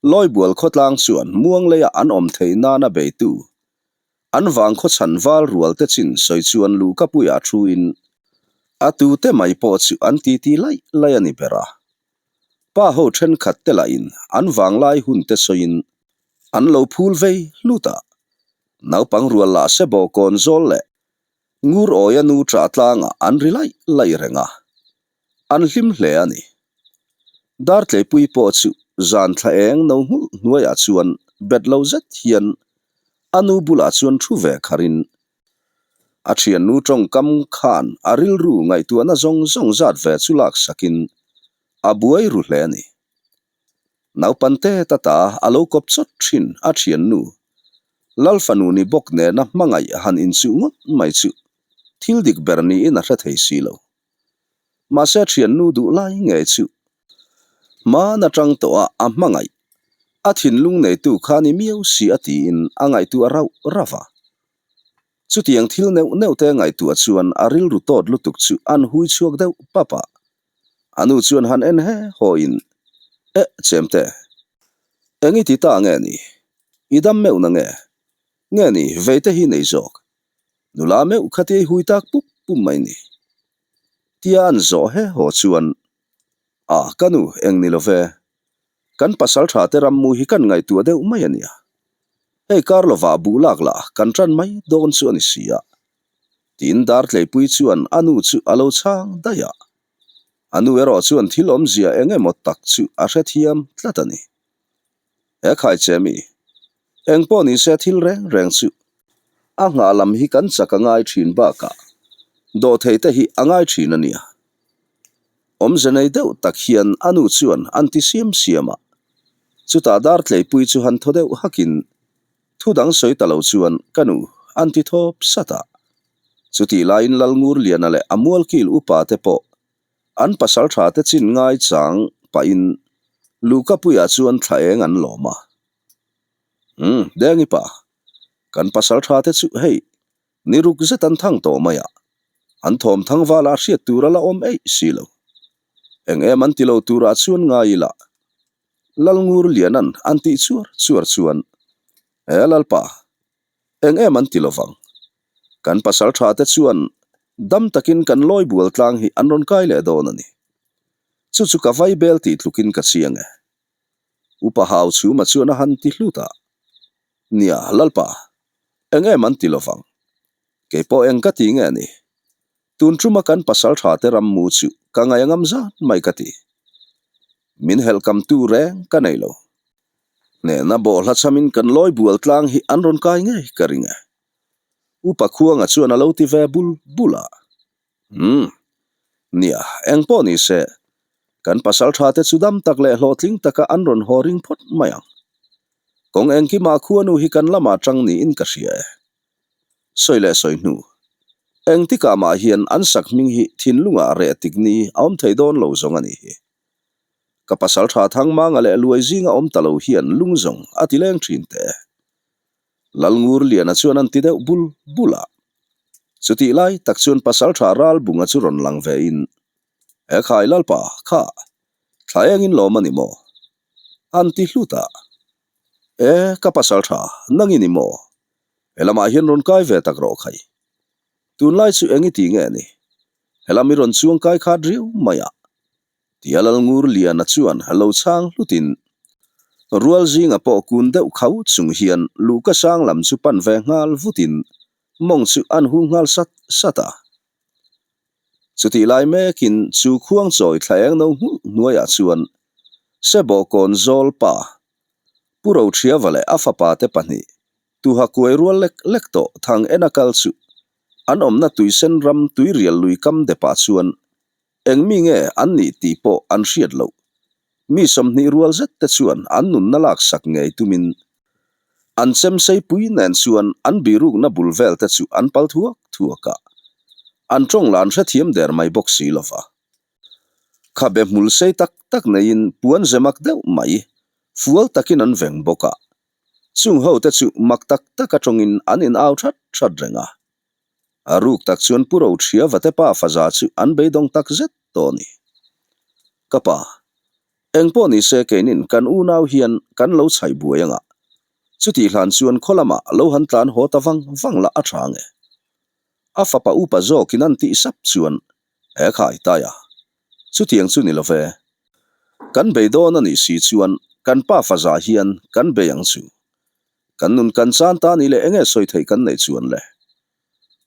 Lawibual khawtlang chuan muang leiah an awm theih nana beitu an vangkhaw chhan val rual te chin sawi chuan luhkapuiah thu in a tute mai pawh chu an titi laih laih a ni ber a. Pa ho thenkhat te lahin an vanglai hun te sawiin an lo phul vei hlut a. Naupang rual lah se bawhkawn zawl leh Ngur awia nu ṭah tlangah an ri laih laih reng a, an hlim hle a ni. Dartleipui pawh chu zan thla eng no nghulh hnuaiah chuan bet lo zet hian a nu bulah chuan thu ve kharin a thiannu tawngkam khan a rilru ngaihtuahna zawng zawng zat ve chu laksakin a buai ru hle a ni. Naupante tata a lo kawp chawt thin a thiannu. Lal fanu ni bawk nena hmangaih han inchuh ngawt mai chu thil dik ber niin a hre thei si lo. Mahse a thiannu duh lai ngei chu hman atang tawh a a hmangaih a thinlung neitu kha ni miau si a tiin a ngaihtuah rauh rauh a. Chutiang thil neuh neuh te ngaihtuah chuan a rilru tawt lutuk chu an hui chhuak deuh pap a. A nu chuan han en he hawiin, Eh, Chemte, eng i ti ta nge ni? I dam meuh na nge? Nge ni, vei te hi nei zawk. Nula meuh kha ti ei hui tak pup pup mai ni. Tia an zawh he haw chuan, A, ka nu, eng ni lo ve. Kan pasal tha te rammu hi kan ngaihtuah deuh mai a nia. Hei kar lovah buh lak lah kan tan mai dawn chu a ni si a. Tiin Dartleipui chuan a nu chu a lo chhang daih a. A nu erawh chuan thil awmzia eng emaw tak chu a hrethiam tlat a ni. He khaiche mi, eng pawh ni se thil reng reng chu a nghah lam hi kan chak a ngai thin bakah dawhthei te hi a ngai thin a nia. Awmze nei deuh tak hian a nu chuan an ti siam siam a, chutah dartleipui chu han thaw deuh hakin thu dang sawi ta lo chuan ka nu an ti thawp sat a. Chutih laiin Lalngurliana leh a mualkil upa te pawh an pasal tha te chin ngai chang pahin Luhkapuiah chuan thla eng an lawm a. Umm, Dengi pa, kan pasal tha te chu hei ni ruk zet an thang tawh mai a, an thawm thang vala hriat tur a la awm eih si lo. Eng em an ti lo turah chuan ngai ila Lalngurliana'n an tih chuar chuar chuan, He Lalpa, Eng em an ti lovang. Kan pasal tha te chuan dam takin kan lawi bual tlang hi an rawn kai leh dawn a ni. Chu chu ka vai bel tih tlukin ka chiang e. Upa Hau Chhuma chuan a han ti hlut a. Nia, Lalpa, eng em an ti lovang. Kei pawh eng ka ti nge ni. Tun tuma kan pasal tha te ram mu chu ka ngaih angam zan mai ka ti. Min helh kam tu reng ka nei lo. Hnehna bawhhla chhamin kan lawi bual tlang hi an rawn kai ngei ka ring e. Upa Khuanga chuan a lo ti ve bul bul a. Umm. Nia, eng pawh ni se, kan pasal tha te chu dam tak leh hlawhtling taka an rawn haw ring phawt mai ang. Kawng engkimah khuanu hi kan lamah tang niin ka hria e. Sawi leh sawi hnu. Engtikah mah hian an sak hming hi thinlungah reh tik ni a awm thei dawn lo zawng a nih hi. Ka pasal tha Thangmanga leh Luai zinga awm ta lo hian lung zawng a ti leng thin teh. Lalngurliana chuan an ti deuh bul bul a. Chutih lai tak chuan pasal tha Ralbunga chu rawn lang ve in, He khai Lalpa, kha, thla engin lawm a ni maw? An ti hlut a. E, ka pasal tha, nang i ni maw? He lamah hian rawn kai ve tak rawh khai. Tunlai chu eng i ti nge ni? Helam i rawn chuang kai khat riau mai a. Tia Lalngurliana chuan lo chhang hlutin rual zinga pawh kun deuh khau chung hian luhka sang lam chu pan ve nghal vutin mawng chu an hung nghal sat sat a. Chutih lai mekin chu khuang chawi thla eng no hmuh hnuaiah chuan Sebawhkawn zawl pa Pu Roṭhiava leh a fapa te pahnih Tuha kuai rual lek lek tawh thang en a kal chu an awmna tuisen ram tuirial lui kam depah chuan eng mi nge an nih tih pawh an hriat loh. Mi 20 rual zet te chuan an nunna laksak ngei tumin an chem seipui nen chuan an birukna bul vel te chu an pal thuak thuak a, an tawng lah an hrethiam der mai bawk si lova. Khabe hmul sei tak tak neiin puan ze mak deuh mai fual takin an veng bawk a. Chung ho te chu mak tak tak atangin an in au that that reng a. A ruk tak chuan Pu Rothria vate pa faza chu an beidawng tak zet tawh a ni. Ka pa, eng pawh ni se keinin kan unau hian kan lo chhaih buai anga, chutih hlan chuan khaw lamah lo han tlan haw ta vang vang lah a tha nge? A fapa upa zawkin an tih sap chuan he khai tai a. Chutiang chu ni lo ve. Kan bei dawn a nih si chuan kan pa faza hian kan bei ang chu. Kan nun kan chan ta ni leh enge sawi theih kan neih chuan le?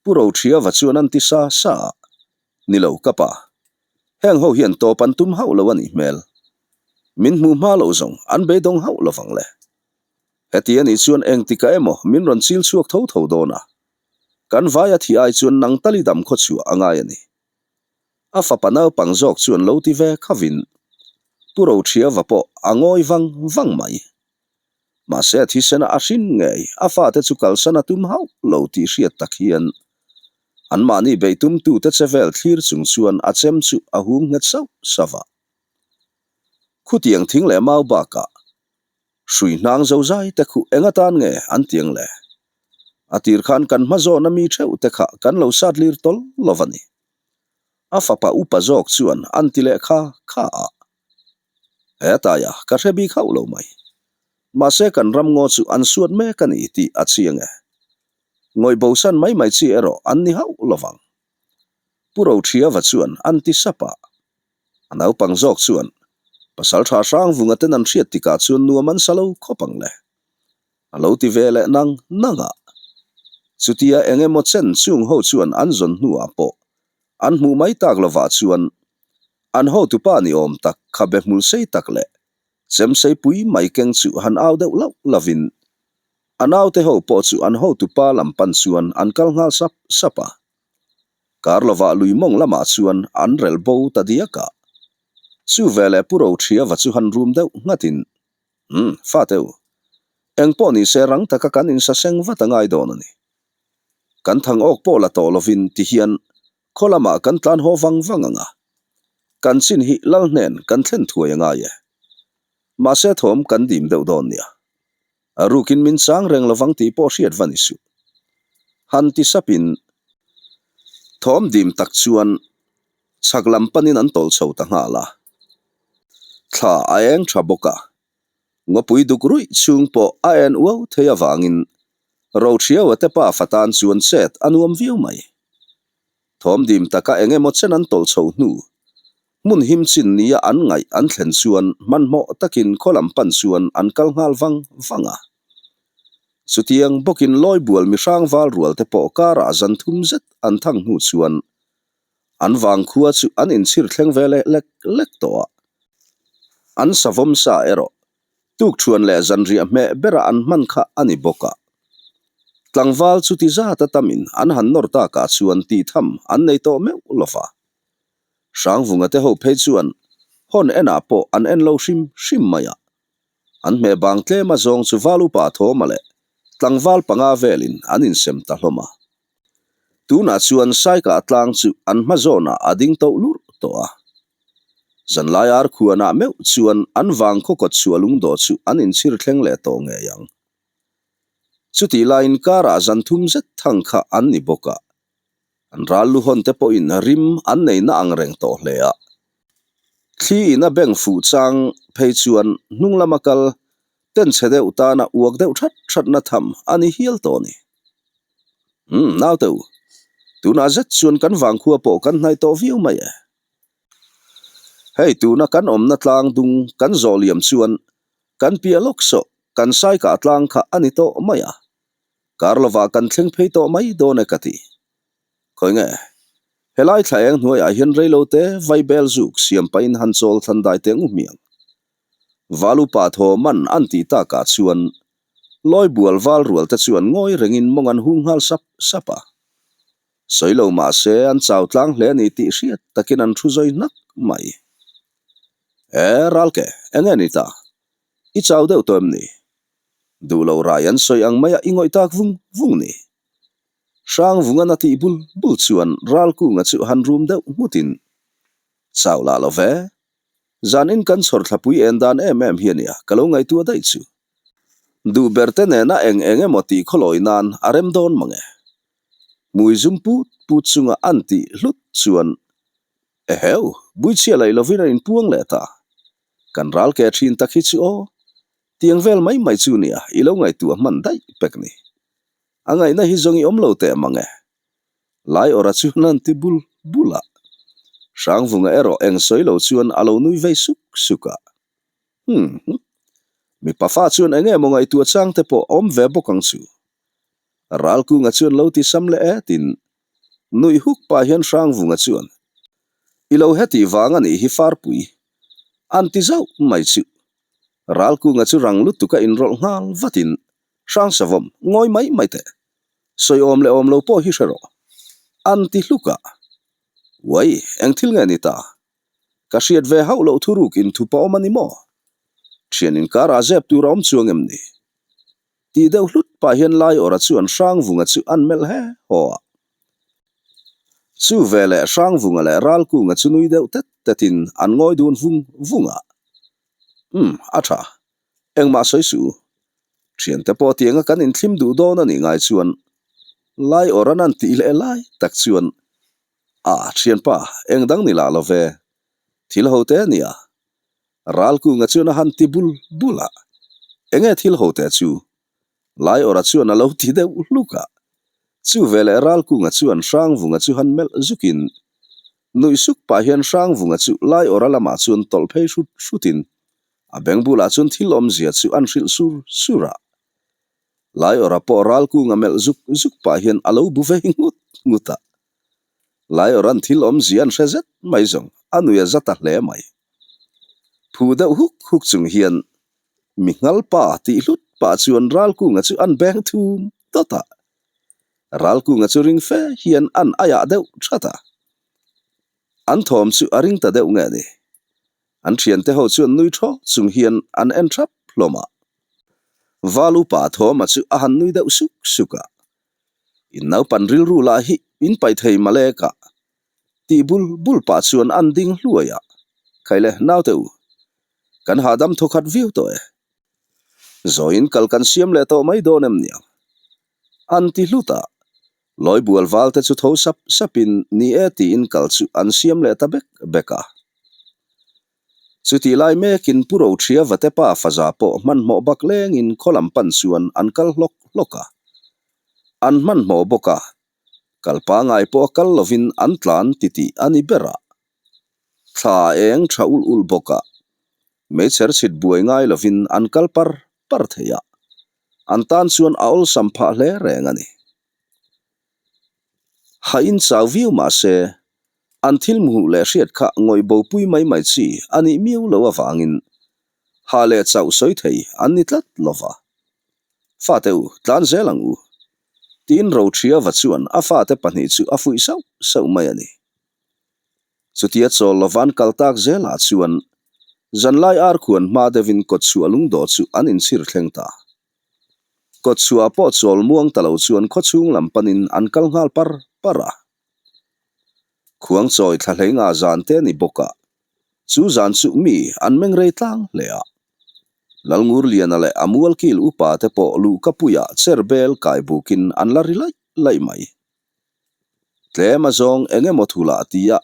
Pu Rothriava chuan an ti sa sa a, Ni lo ka pa. Heng ho hian tawp an tum hauh lo a nih hmel. Min hmuh hma loh zawng an beidawng hauh lovang le. Heti a nih chuan engtikah emaw min rawn chil chhuak tho tho dawn a. Kan vai a thih ai chuan nang tali dam khaw chhuah a ngai a ni. A fapa naupang zawk chuan lo ti ve khavin Pu Rothriava pawh a ngawi vang vang mai. Mahse a thisena a hrin ngei, a fate chu kalsan a tum hauh lo tih hriat tak hian anmahni beih tumtute che vel thlir chung chuan a chem chu a hum nghet sauh sauh a. Khutiang thing leh mau bakah hrui hnang zozai te khuh eng atan nge an tiang le? A tir khan kan hma zawna mi theuh te kha kan lo sat lir tawl lo va ni. A fapa upa zawk chuan an ti leh kha kha a. He taia ka hre bik hauh lo mai. Mahse kan ram ngaw chu an suat mek a ni tih a chiang e. Ngawih bosan mai mai chi erawh an ni hauh lovang. Pu Roṭhiava chuan an ti sap a. A naupang zawk chuan pasal tha hrang vunga ten an hriat tikah chuan nuam an sa lo khawp ang le. A lo ti ve leh nang nang a. Chutia eng emaw chen chung ho chuan an zawn hnuah pawh an hmuh mai tak lovah chuan. An hotupa ni awm tak khabe hmul sei tak leh chem sei pui mai keng chu han au deuh lauh lovin a naute ho pawh chu an hotupa lam pan chuan an kal nghal sap sap a. Kar lovah lui mawng lamah chuan an relh bo ta diak a. Chu veleh Pu Roṭhiava chu han rum deuh nghatin, Umm, fate u, eng pawh ni se rang taka kan insaseng vat a ngai dawn a ni. Kan thang awk pawh la tawh lovin ti hian khaw lamah kan tlan haw vang vang ang a, kan chin hi lal hnen kan thlen thuai a ngai e. Mahse thawm kan dim deuh dawn nia. A rukin min chang reng lovang tih pawh hriat va ni suh. Han ti sapin thawm dim tak chuan chhak lam panin an tawlh chho ta nghal a. Thla a eng tha bawk a, Ngawpui duk ruih chhung pawh a en uau thei avangin Roṭhiaua te pa fa tan chuan chet a nuam viau mai. Thawm dim taka eng emaw chen an tawlh chho hnu, hmun him chin nia an ngaih an thlen chuan hmanhmawh takin khaw lam pan chuan an kal nghal vang vang a. Chutiang bawkin Lawibual mihrang val rual te pawh karah zan thum zet an thang hnu chuan An vangkhua chu an inchhir thleng ve leh lek lek tawh a. An savawm sa erawh tukṭhuan leh zanriah hmeh bera an hman kha a ni bawk a. Tlangval chu ti zat a tamin an han nawr takah chuan tih tham an nei tawh meuh lo va. Hrangvunga te ho phei chuan hawn enah pawh an en lo hrim hrim mai a. An hmeh bang tlem a zawng chu val upa Thawma leh tlangval panga velin an insem ta hlawm a. Tunah chuan Saikah tlang chu an hma zawnah a ding toh lurh tawh a. Zanlai ar khuanah meuh chuan an vang khaw kawt chhuah lungdawh chu an inchhir thleng leh tawh ngei ang. Chutih laiin karah zan thum zet thang kha an ni bawk a, an ral lu hawn te pawhin rim an nei na ang reng tawh hle a. Thli in a beng fuh chang phei chuan hnung lama kal ten chhe deuh tana uak deuh that thatna tham a ni hial tawh a ni. Umm, naute u, tunah zet chuan kan vangkhua pawh kan hnaih tawh viau mai e. Hei tuna kan awmna tlang dung kan zawh liam chuan kan piah lawk sawh kan saikah tlang kha a ni tawh mai a, kar lovah kan thleng phei tawh mai dawn e ka ti. Khawi nge? Helai thla eng hnuaiah hian reilote vaibel zuk siam pahin han chawl thlan dai teh ngu hmiang. Valupa thaw man an tih takah chuan Lawibual val rual te chuan ngawi rengin mawng an hung nghal sap sap a. Sawi lo mah se an chau tlang hle a ni tih hriat takin an thu zawi hnak mai. E, Ralke, eng nge ni ta? I chau deuh tawh em ni? Duh lo rai an sawi ang maia i ngawih tak vung vung ni. Hrangvungan a tih bul bul chuan Ralkunga chu han rum deuh nghutin, Chau lah lo ve, Zanin kan chhawr thlapui en dan em em hi a nia, ka lo ngaihtuah daih chu. Duh ber te nena eng eng emaw tih khawlawi nan a rem dawn mang e. Hmui zum put put chunga an tih hlut chuan Eheu, buichhia laih lovin a inpuang leh ta. Kan ral ke thin tak hi chu aw, tiang vel mai mai chu nia i lo ngaihtuah hman daih pek ni. A ngaihna hi zawng i awm lo teh mang e. Lai awrh a chuan an ti bul bul a. Hrangvunga erawh eng sawi lo chuan a lo nui vei suk suk a. Humm. Mipa fa chuan eng emaw ngaihtuah chang te pawh a awm ve bawk ang chu. Ralkunga chuan lo ti sam leh e tin nuih huk pah hian Hrangvunga chuan, I lo hetih vang a nih hi Farpui. An ti zauh mai chu. Ralkunga chu rang lutuk a inrawlh nghal vatin Hrangsavawm, ngawi mai mai teh. Sawi awm leh awm lo pawh hi hre rawh. An ti hluk a. Uai, eng thil nge ni ta? Ka hriat ve hauh loh thuruk inthup a awm a ni maw? Thian inkarah zep tur a awm chuang em ni? Tih deuh hlut pah hian Laiawrha chuan Hrangvunga chu an melh he haw a. Chu veleh Hrangvunga leh Ralkunga chu nui deuh tet tetin an ngawi dun vung vung a. Umm, a tha. Engmah sawi suh u. Thiante pawh tianga kan inthlim duh dawn a nih ngai chuan Lai awran an tih leh lai tak chuan A, thianpa, eng dang ni lah lo ve. Thil ho te a nia. Ralkunga chuan a han ti bul bul a. Enge thil ho te chu? Lai awra chuan a lo ti deuh hluk a. Chu veleh Ralkunga chuan Hrangvunga chu han melh zukin nuih suk pah hian Hrangvunga chu Lai awra lamah chuan tawlh phei hrut hrutin A beng bulah chuan thil awmzia chu an hrilh sur sur a. Laiawrha pawh ralkunga melh zuk zuk pah hian a lo bu vei ngut ngut a. Laiawrha'n thil awmzia an hre zet mai zawng a nui a za ta hle mai. Phu deuh huk huk chung hian mi nghal pa tih hlut pah chuan Ralkunga chu an beng thum dawt a. Ralkunga chu ring fe hian an aiah deuh that a. An thawm chu a ring ta deuh nge ni. An thiante ho chuan nui thaw chung hian an en thap hlawm a. Val upa thawma chu a han nui deuh suk suk a. In naupan rilru lah hi in paih thei malek a. Tih bul bul pah chuan an ding hluai a. Khaile naute u, kan hahdam thawkhat viau tawh e. Zawiin kal kan siam leh tawh mai dawn em niang? An ti hlut a. Lawi bual val te chu tho sap sapin ni e tiin kal chu an siam leh ta bek bek a. Chutih lai mekin Pu Rothria Vatepa faza pawh hmanhmawh bak lengin khaw lam pan chuan an kal hlawk hlawk a. An hmanhmawh bawk a, kal pangai pawh a kal lovin an tlan titih a ni ber a. Thla a eng tha ulh ulh bawk a, meichher chhit buai ngai lovin an kal par par thei a, an tan chuan a awlsam phah hle reng a ni. Ha in chau viau mah se, an thil hmuh leh hriat kha ngawih bopui mai mai chi a nih miau lo avangin ha leh chauh sawi thei an ni tlat lo va. Fate u, tlan zel ang u, tiin Rothriava chuan a fate pahnih chu a fuih sauh sauh mai a ni. Chutia chawl lova an kal tak zelah chuan zanlai ar khuan hma deuhin kawtchhuah lungdawh chu an inchhir thleng ta. Kawtchhuah pawh chawl muang ta lo chuan khawchhung lam panin an kal nghal par par a. Khuang chawi thla hlei nga zan te ni bawk a, chu zan chu mi an meng rei tlang hle a. Lalngurliana leh a mualkil upa te pawh luhkapuiah chair bel kai bukin an la ri laih laih mai. Tlem a zawng eng emaw thu lah tia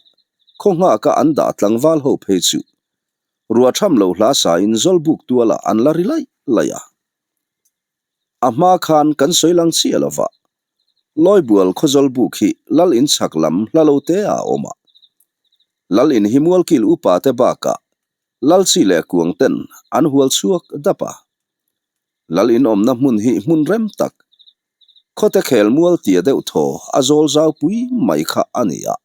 khaw nghaka an dah tlangval ho phei chu ruah tham lo hla sain zawlbuk tualah an la ri laih laih a. A hma khan kan sawi lang chiah lo va, Lawibual khaw zawlbuk hi lal in chhak lam hla lo te ah a awm a. Lal in hi mualkil upa te bakah lal chi leh kuang ten an hual chhuak dap a. Lal in awmna hmun hi hmun rem tak Khawte khel mual tia deuh thaw a zawl zau pui mai kha a ni a.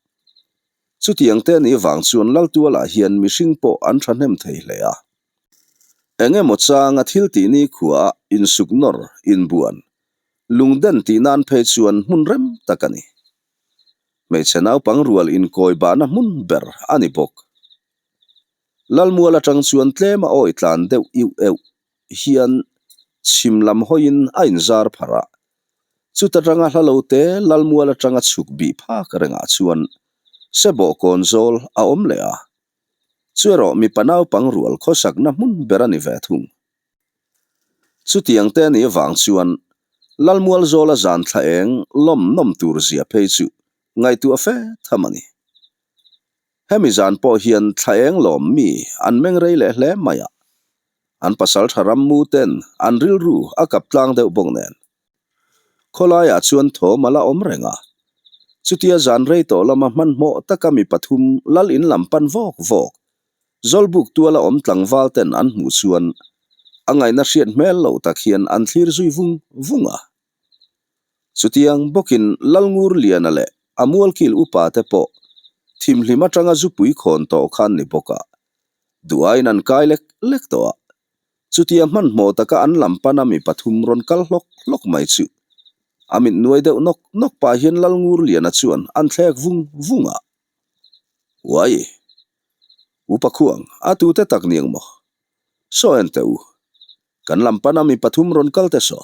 Chutiang te ni vang chuan Laltualah hian mihring pawh an thahnem thei hle a. Eng emaw changa thil tih ni khuaah insuk nawr, inbuan, lungden tih nan phei chuan hmun rem tak a ni. Hmeichhe naupang rual inkawi bahna hmun ber a ni bawk. Lalmual atang chuan tlem a awi tlan deuh iuh euh hian chhim lam hawiin a inzar pharh a, chuta tanga hla lo te Lalmual atanga chhuk bih phak rengah chuan Sebawh kawn zawl a awm leh a, chu erawh mipa naupang rual khawsakna hmun ber a ni ve thung. Chutiang te anih avang chuan Lalmual zawla zan thla eng lawm nawm tur zia phei chu ngaihtuah fe tham a ni. Hemi zan pawh hian thla eng lawm mi an meng rei leh hle mai a, an pasal tha ram mu ten an rilru a kap tlang deuh bawk nen. Khawlaiah chuan thawm a la awm reng a, chutia zan rei tawh lama hmanhmawh taka mi pathum lal in lam pan vawk vawk, Zawlbuk tuala awm tlangval ten an hmuh chuan a ngaihna hriat hmel lo tak hian an thlir zui vung vung a. Chutiang bawkin Lalngurliana leh a mualkil upa te pawh thimhlim atanga zupui khawn tawh khan ni bawk a, duhaiin an kai lek lek tawh a. Chutia hmanhmawh taka an lam pana mi pathum rawn kal hlawk hlawk mai chu a mit nuai deuh nawk nawk pah hian Lalngurliana chuan an thlek vung vung a. Uai! Upa khuang a tute tak niang maw? Saw en teh u, kan lam pana mi pathum rawn kal te saw.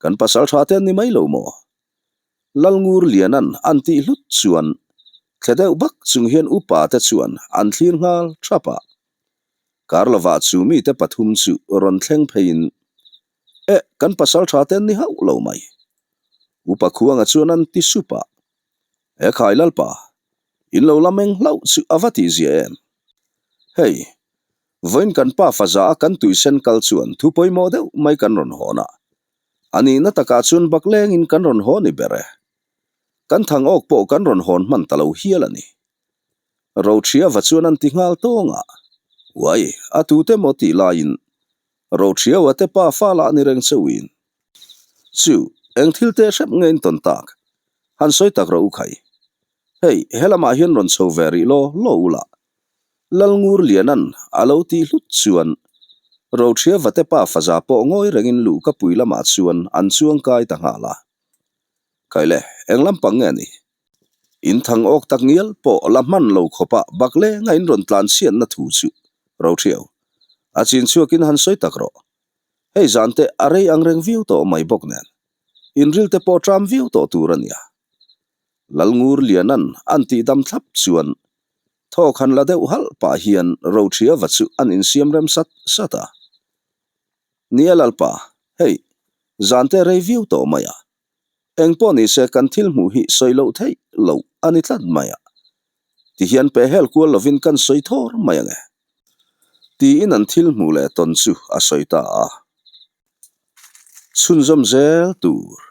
Kan pasal tha te an ni mai lo maw? Lalngur Lianan an tih hlut chuan thle deuh bak chung hian upa te chuan an thlir nghal thap a. Kar lovah chu mite pathum chu rawn thleng pheiin, Eh, kan pasal tha te an ni hauh lo mai. Upa Khuanga chuan an ti sup a. He khai Lalpa, in lo la meng hlauh chu a va tih zia em? Hei, Vawiin kan pa faza a kan tuisen kal chuan thu pawimawh deuh mai kan rawn hawn a. A nihna takah chuan bak lengin kan rawn haw ni ber e. Kan thang awk pawh kan rawn hawn hman ta lo hial a ni. Rothria va chuan an ti nghal tawng a. Uai, a tute maw tih laiin Rothriaua te pa fa lah ni reng chauhin. Chu, eng thil teh hrep nge in tawn tak? Han sawi tak rawh u khai. Hei, helamah hian rawn chho ve rih law law u lah. Lalngurliana'n a lo tih hlut chuan Rothria Vatepa faza pawh ngawi rengin luhkapui lamah chuan an chuang kai ta nghal a. Kaile, eng lampang nge ni? In thang awk tak ngial pawh la hman lo khawpa bak lenga in rawn tlan chhiatna thu chu Rothriau a chin chhuakin han sawi tak rawh. Hei zan te a rei ang reng viau tawh mai bawk nen, in ril te pawh ṭam viau tawh tur a nia. Lalngurliana'n an tih dam thlap chuan Thawk han la deuh halh pah hian Rothriava chu an insiam rem sat sat a. Nia Lalpa, hei, zan te rei viau tawh mai a. Eng pawh ni se kan thil hmuh hi sawi loh theih loh a ni tlat mai a. Tihian pe hel kual lovin kan sawi thawr mai ang e. Tiin an thil hmuh leh tawn chu a sawi ta a. Chhunzawm zel tur.